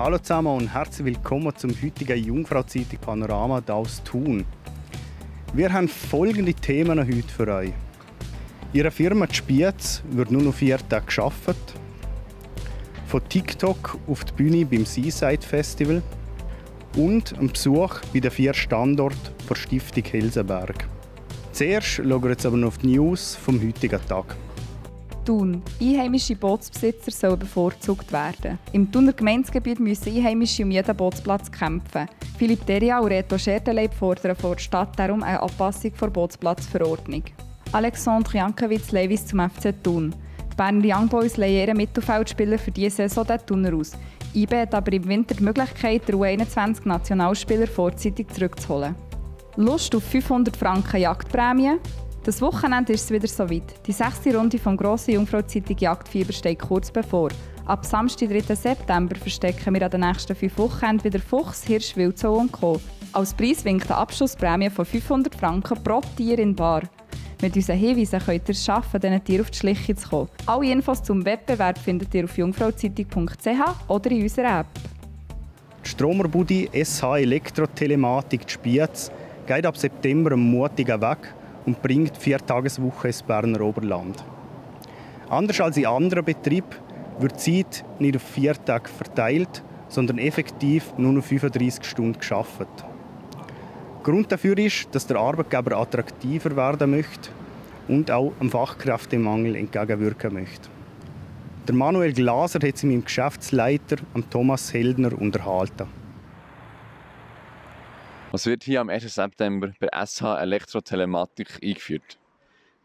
Hallo zusammen und herzlich willkommen zum heutigen Jungfrau-Zeitung Panorama hier aus Thun. Wir haben folgende Themen heute für euch. Ihre Firma die Spiez wird nur noch 4 Tage gearbeitet. Von TikTok auf die Bühne beim Seaside Festival und ein Besuch bei den 4 Standorten der Stiftung Helsenberg. Zuerst schauen wir jetzt aber noch auf die News vom heutigen Tag. Thun. Einheimische Bootsbesitzer sollen bevorzugt werden. Im Thuner Gemeindegebiet müssen Einheimische um jeden Bootsplatz kämpfen. Philipp Deria und Reto Schertenleib fordern vor der Stadt darum eine Anpassung der Bootsplatzverordnung. Alexandre Jankiewicz-Lewis zum FC Thun. Die Berner Young Boys leihen ihren Mittelfeldspieler für diese Saison den Thuner aus. IB hat aber im Winter die Möglichkeit, den U21-Nationalspieler vorzeitig zurückzuholen. Lust auf 500 Franken Jagdprämie? Das Wochenende ist es wieder soweit. Die 6. Runde vom grossen Jungfrau-Zeitung Jagdfieber steht kurz bevor. Ab Samstag, 3. September, verstecken wir an den nächsten 5 Wochen wieder Fuchs, Hirsch, Wildsau und Co. Als Preis winkt eine Abschlussprämie von 500 Franken pro Tier in Bar. Mit unseren Hinweisen könnt ihr es schaffen, diesen Tieren auf die Schliche zu kommen. Alle Infos zum Wettbewerb findet ihr auf jungfrauzeitung.ch oder in unserer App. Die Stromerbudi SH Elektrotelematik die Spiez geht ab September am mutigen Weg und bringt 4-Tageswoche ins Berner Oberland. Anders als in anderen Betrieben wird die Zeit nicht auf 4 Tage verteilt, sondern effektiv nur noch 35 Stunden gearbeitet. Grund dafür ist, dass der Arbeitgeber attraktiver werden möchte und auch dem Fachkräftemangel entgegenwirken möchte. Der Manuel Glaser hat sich mit dem Geschäftsleiter Thomas Heldner unterhalten. Was wird hier am 1. September bei SH Elektrotelematik eingeführt?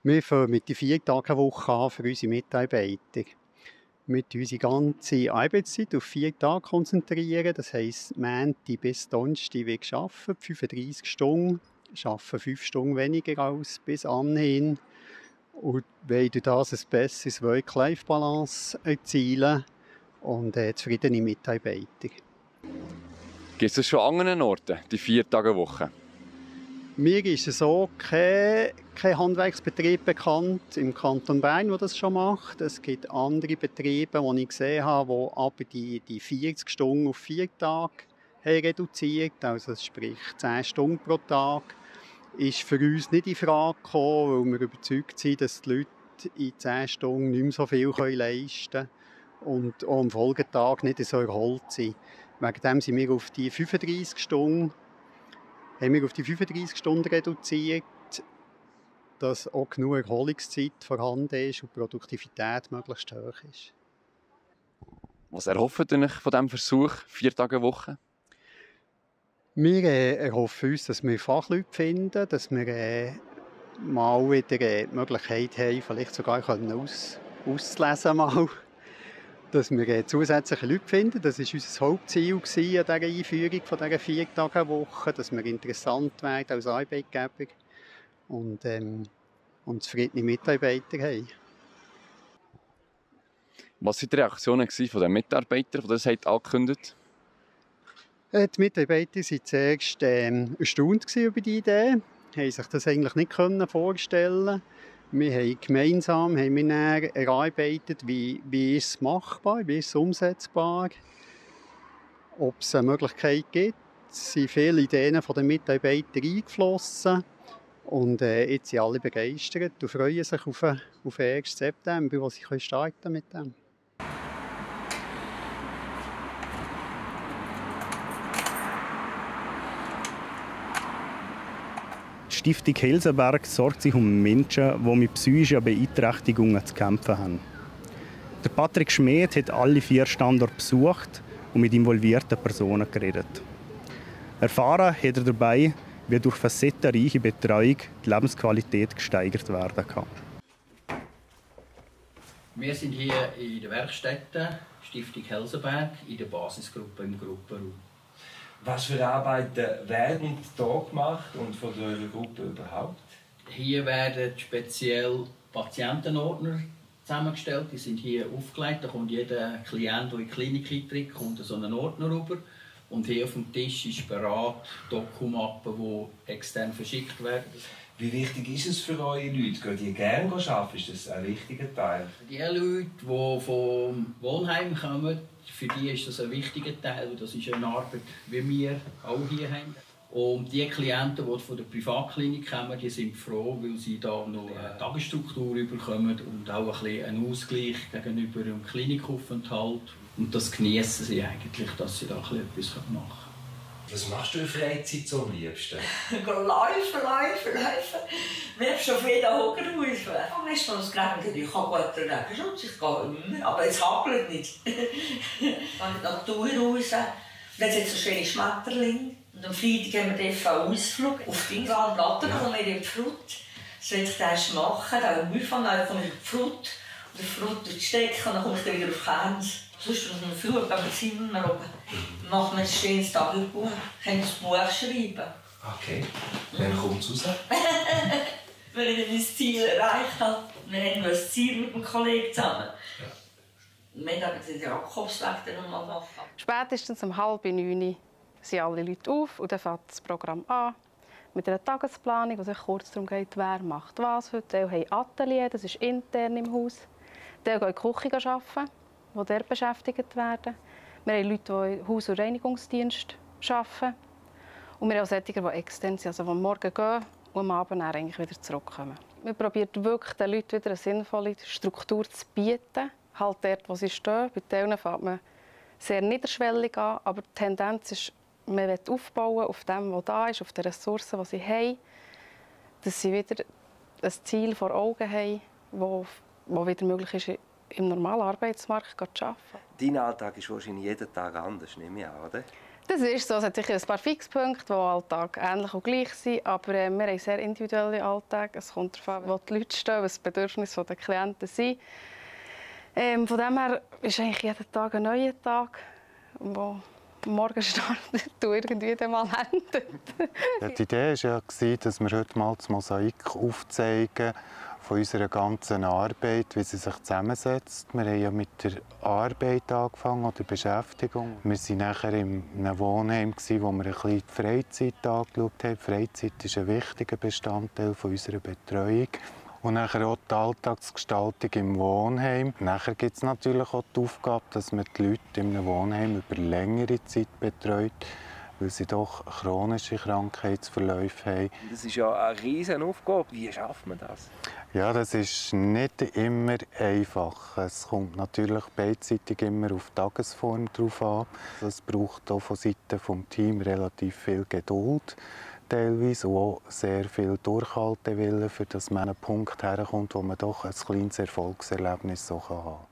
Wir fangen mit der 4-Tage-Woche an für unsere Mitarbeiter. Wir unsere ganze Arbeitszeit auf 4 Tage konzentrieren. Das heisst, Montag bis Donnerstag wird gearbeitet, 35 Stunden, arbeiten 5 Stunden weniger als bis anhin. Und wollen durch das ein besseres Work-Life-Balance erzielen und zufriedene Mitarbeiter. Gibt es schon an anderen Orten, die 4-Tage-Woche? Mir ist so kein Handwerksbetrieb bekannt im Kanton Bern, der das schon macht. Es gibt andere Betriebe, die ich gesehen habe, die aber die 40 Stunden auf 4 Tage reduziert haben. Also sprich 10 Stunden pro Tag. Ist für uns nicht in Frage gekommen, weil wir überzeugt sind, dass die Leute in 10 Stunden nicht mehr so viel leisten können und auch am Folgetag nicht so erholt sind. Wegen dem sind wir auf die 35 Stunden reduziert, dass auch genug Erholungszeit vorhanden ist und die Produktivität möglichst hoch ist. Was erhofft ihr euch von diesem Versuch 4-Tage-Woche? Wir erhoffen uns, dass wir Fachleute finden, dass wir mal wieder die Möglichkeit haben, vielleicht sogar auszulesen mal. Dass wir zusätzliche Leute finden. Das war unser Hauptziel an dieser Einführung von dieser 4-Tage-Woche, dass wir interessant werden als Arbeitgeber und zufriedene Mitarbeiter haben. Was waren die Reaktionen der Mitarbeiter, die das angekündigt haben? Die Mitarbeiter waren zuerst erstaunt über die Idee, haben sich das eigentlich nicht vorstellen. Wir haben gemeinsam erarbeitet, wie ist es machbar, wie ist es umsetzbar, ob es eine Möglichkeit gibt. Es sind viele Ideen von den Mitarbeitern eingeflossen und jetzt sind alle begeistert und freuen sich auf den 1. September, wo sie starten mit dem. Die Stiftung Helsenberg sorgt sich um Menschen, die mit psychischen Beeinträchtigungen zu kämpfen haben. Der Patrick Schmid hat alle 4 Standorte besucht und mit involvierten Personen geredet. Erfahren hat er dabei, wie durch facettenreiche Betreuung die Lebensqualität gesteigert werden kann. Wir sind hier in der Werkstätte Stiftung Helsenberg in der Basisgruppe im Gruppenraum. Was für Arbeiten werden hier gemacht und von der Gruppe überhaupt? Hier werden speziell Patientenordner zusammengestellt. Die sind hier aufgelegt. Da kommt jeder Klient, der in die Klinik eintritt, kommt so einen Ordner rüber. Und hier auf dem Tisch ist bereit Dokumappen, die extern verschickt werden. Wie wichtig ist es für eure Leute? Geht ihr gerne arbeiten? Ist das ein wichtiger Teil? Die Leute, die vom Wohnheim kommen, für die ist das ein wichtiger Teil. Das ist eine Arbeit, wie wir auch hier haben. Und die Klienten, die von der Privatklinik kommen, die sind froh, weil sie da noch eine Tagesstruktur bekommen und auch ein bisschen einen Ausgleich gegenüber dem Klinikaufenthalt. Und das genießen sie eigentlich, dass sie da etwas machen können. Was machst du in Freizeit so am liebsten? Laufen. Wir haben schon viel Hocker raus. Manchmal das Geregnet. Ich habe gut Regenschutz, ich gehe immer. Aber es hagelt nicht. Ich gehe in die Natur raus. Dann sind so schöne Schmetterlinge. Und am Freitag haben wir einen Ausflug auf die Platte, wo wir in die Frut. Das will ich erst machen. Dann komme ich in die Frut. Und die Frut durchstecken und dann komme ich wieder auf Kerns. Sonst auf dem Flur gehen wir Zimmer oben. Machen wir ein schönes Tagebuch. Können das Buch schreiben. Okay. Wann kommt es raus? Wenn ich mein Ziel erreicht habe. Wir haben noch ein Ziel mit dem Kollegen zusammen. Ja. Wir haben den Jakobsweg dann noch mal machen. Spätestens um 8:30 sind alle Leute auf und dann fängt das Programm an. Mit einer Tagesplanung, wo es kurz darum geht, wer macht was heute. Teil haben Atelier, das ist intern im Haus. Teil gehen in die Küche arbeiten, die dort beschäftigt werden. Wir haben Leute, die im Haus- und Reinigungsdienst arbeiten. Und wir haben auch solche, die extern sind, also die morgen gehen und am Abend dann eigentlich wieder zurückkommen. Wir probieren wirklich den Leuten wieder eine sinnvolle Struktur zu bieten. Halt dort, wo sie stehen. Bei Teilen fängt man sehr niederschwellig an, aber die Tendenz ist, man will aufbauen auf dem, was da ist, auf den Ressourcen, die sie haben, dass sie wieder ein Ziel vor Augen haben, das wieder möglich ist, im normalen Arbeitsmarkt zu arbeiten. Dein Alltag ist wahrscheinlich jeden Tag anders, nehme ich an, oder? Das ist so. Es hat sicher ein paar Fixpunkte, die Alltag ähnlich und gleich sind, aber wir haben sehr individuelle Alltage. Es kommt darauf an, wo die Leute stehen, was die Bedürfnisse der Klienten sind. Von dem her ist eigentlich jeden Tag ein neuer Tag, wo morgen startet und irgendwie dann mal endet. Ja, die Idee war ja, dass wir heute mal das Mosaik aufzeigen von unserer ganzen Arbeit, wie sie sich zusammensetzt. Wir haben ja mit der Arbeit angefangen, oder der Beschäftigung. Wir waren nachher in einem Wohnheim, wo wir ein bisschen die Freizeit angeschaut haben. Die Freizeit ist ein wichtiger Bestandteil unserer Betreuung. Und nachher auch die Alltagsgestaltung im Wohnheim. Nachher gibt es natürlich auch die Aufgabe, dass man die Leute in einem Wohnheim über längere Zeit betreut, weil sie doch chronische Krankheitsverläufe haben. Das ist ja eine riesige Aufgabe. Wie schafft man das? Ja, das ist nicht immer einfach. Es kommt natürlich beidseitig immer auf die Tagesform drauf an. Es braucht auch von Seiten des Teams relativ viel Geduld. Teilweise und auch sehr viel Durchhaltewillen, für dass man an einen Punkt herkommt, wo man doch ein kleines Erfolgserlebnis so haben kann.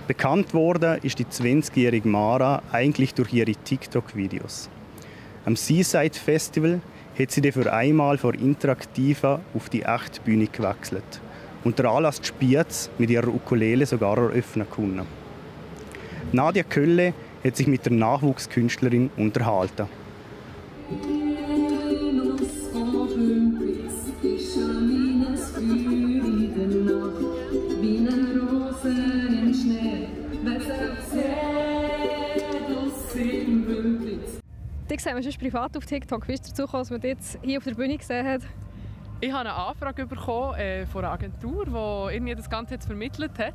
Bekannt worden ist die 20-jährige Mara eigentlich durch ihre TikTok-Videos. Am Seaside Festival hat sie dann für einmal von interaktiver auf die echte Bühne gewechselt und den Anlass Spiez mit ihrer Ukulele sogar eröffnen können. Nadia Kölle hat sich mit der Nachwuchskünstlerin unterhalten. Dich sehen wir schon privat auf TikTok. Wie ist es dazu gekommen, dass man dich jetzt hier auf der Bühne gesehen hat? Ich habe eine Anfrage bekommen von einer Agentur, die irgendwie das Ganze jetzt vermittelt hat.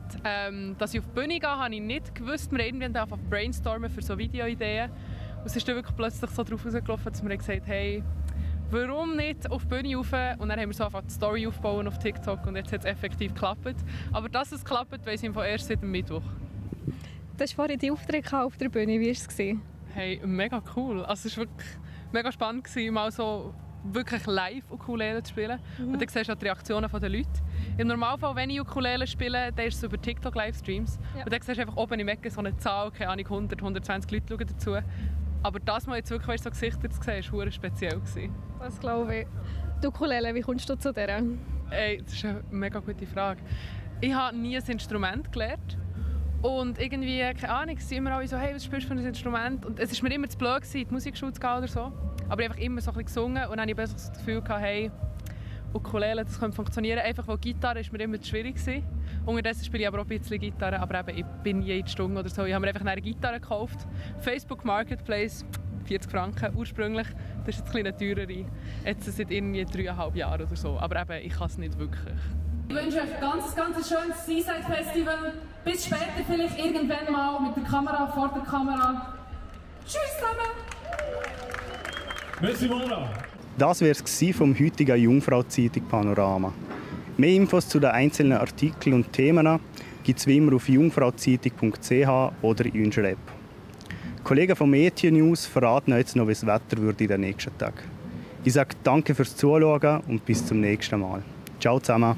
Dass ich auf die Bühne gehe, habe ich nicht gewusst. Wir haben irgendwie einfach brainstormen für so Videoideen. Und es ist dann wirklich plötzlich so darauf rausgelaufen, dass wir gesagt haben, hey, warum nicht auf die Bühne rauf? Und dann haben wir so einfach die Story aufbauen auf TikTok und jetzt hat es effektiv geklappt. Aber dass es klappt, weiss ich erst seit dem Mittwoch. Du hast vorhin die Aufträge auf der Bühne. Wie war es? Hey, mega cool. Also es war wirklich mega spannend, mal so wirklich live Ukulele zu spielen. Und dann siehst du auch die Reaktionen der Leute. Im Normalfall, wenn ich Ukulele spiele, dann ist es über TikTok-Livestreams. Ja. Und dann siehst du einfach oben im Ecke so eine Zahl, keine Ahnung, 100, 120 Leute schauen dazu. Aber das mal jetzt wirklich so Gesichter zu sehen, war speziell. Das glaube ich. Die Ukulele, wie kommst du zu der? Hey, das ist eine mega gute Frage. Ich habe nie ein Instrument gelernt. Und irgendwie, keine Ahnung, es sind immer alle so, hey, was spielst du für ein Instrument? Und es war mir immer zu blöd, in die Musikschule zu gehen oder so. Aber ich habe einfach immer so ein bisschen gesungen und dann habe ich das Gefühl gehabt, hey, Ukulele, das könnte funktionieren. Einfach, weil Gitarre ist mir immer zu schwierig war. Unterdessen spiele ich aber auch ein bisschen Gitarre, aber eben, ich bin jede Stunde oder so. Ich habe mir einfach eine Gitarre gekauft. Facebook Marketplace, 40 Franken ursprünglich. Das ist jetzt ein bisschen teurere. Jetzt seit irgendwie 3,5 Jahren oder so. Aber eben, ich kann es nicht wirklich. Ich wünsche euch ein ganz schönes Seaside Festival. Bis später, vielleicht irgendwann mal mit der Kamera, vor der Kamera. Tschüss zusammen! Merci, Mona! Das wäre es vom heutigen Jungfrau-Zeitung Panorama. Mehr Infos zu den einzelnen Artikeln und Themen gibt es wie immer auf jungfrauzeitung.ch oder in unserer App. Die Kollegen von Meteor News verraten euch jetzt noch, wie das Wetter wird in den nächsten Tagen. Ich sage danke fürs Zuschauen und bis zum nächsten Mal. Ciao zusammen!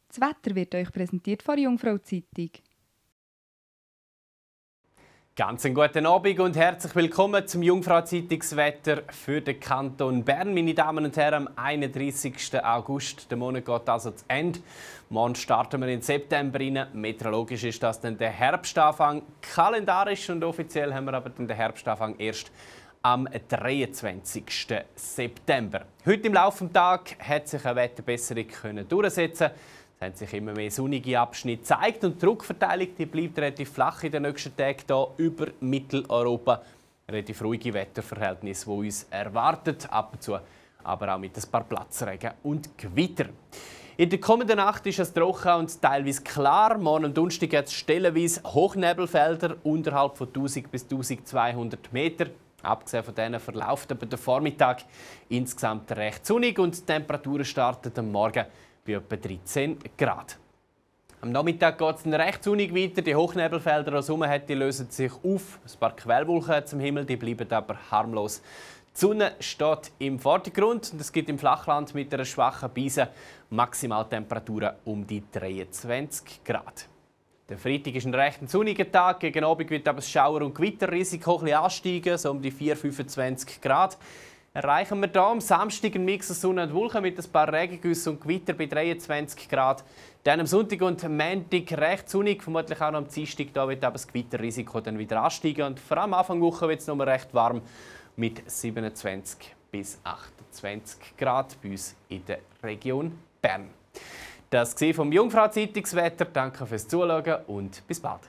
Das Wetter wird euch präsentiert von Jungfrau Zeitung. Ganz einen guten Abend und herzlich willkommen zum Jungfrau Zeitungswetter für den Kanton Bern. Meine Damen und Herren, am 31. August, der Monat geht also zu Ende. Morgen starten wir in den September rein. Meteorologisch ist das dann der Herbstanfang. Kalendarisch und offiziell haben wir aber den Herbstanfang erst am 23. September. Heute im Laufe des Tages hat sich eine Wetterbesserung durchsetzen können. Es haben sich immer mehr sonnige Abschnitte gezeigt und die Druckverteilung die bleibt relativ flach in den nächsten Tagen hier über Mitteleuropa. Relativ ruhige Wetterverhältnisse, die uns erwartet, ab und zu aber auch mit ein paar Platzregen und Gewitter. In der kommenden Nacht ist es trocken und teilweise klar. Morgen am Donnerstag gibt es stellenweise Hochnebelfelder unterhalb von 1000 bis 1200 Meter. Abgesehen von denen verläuft aber der Vormittag insgesamt recht sonnig und die Temperaturen starten am Morgen bei etwa 13 Grad. Am Nachmittag geht es dann recht sonnig weiter. Die Hochnebelfelder, die es herum hat, die lösen sich auf. Ein paar Quellwolken zum Himmel, die bleiben aber harmlos. Die Sonne steht im Vordergrund und es gibt im Flachland mit einer schwachen Brise Maximaltemperaturen um die 23 Grad. Der Freitag ist ein recht sonniger Tag. Gegen Abend wird aber das Schauer- und Gewitterrisiko ein bisschen ansteigen, so um die 4-25 Grad. Erreichen wir hier am Samstag einen Mix aus Sonne und Wolken mit ein paar Regengüssen und Gewitter bei 23 Grad. Dann am Sonntag und Montag recht sonnig, vermutlich auch noch am Dienstag. Da wird aber das Gewitterrisiko dann wieder ansteigen. Und vor allem Anfang der Woche wird es noch mal recht warm mit 27 bis 28 Grad bei uns in der Region Bern. Das war vom Jungfrau Zeitungswetter. Danke fürs Zuschauen und bis bald.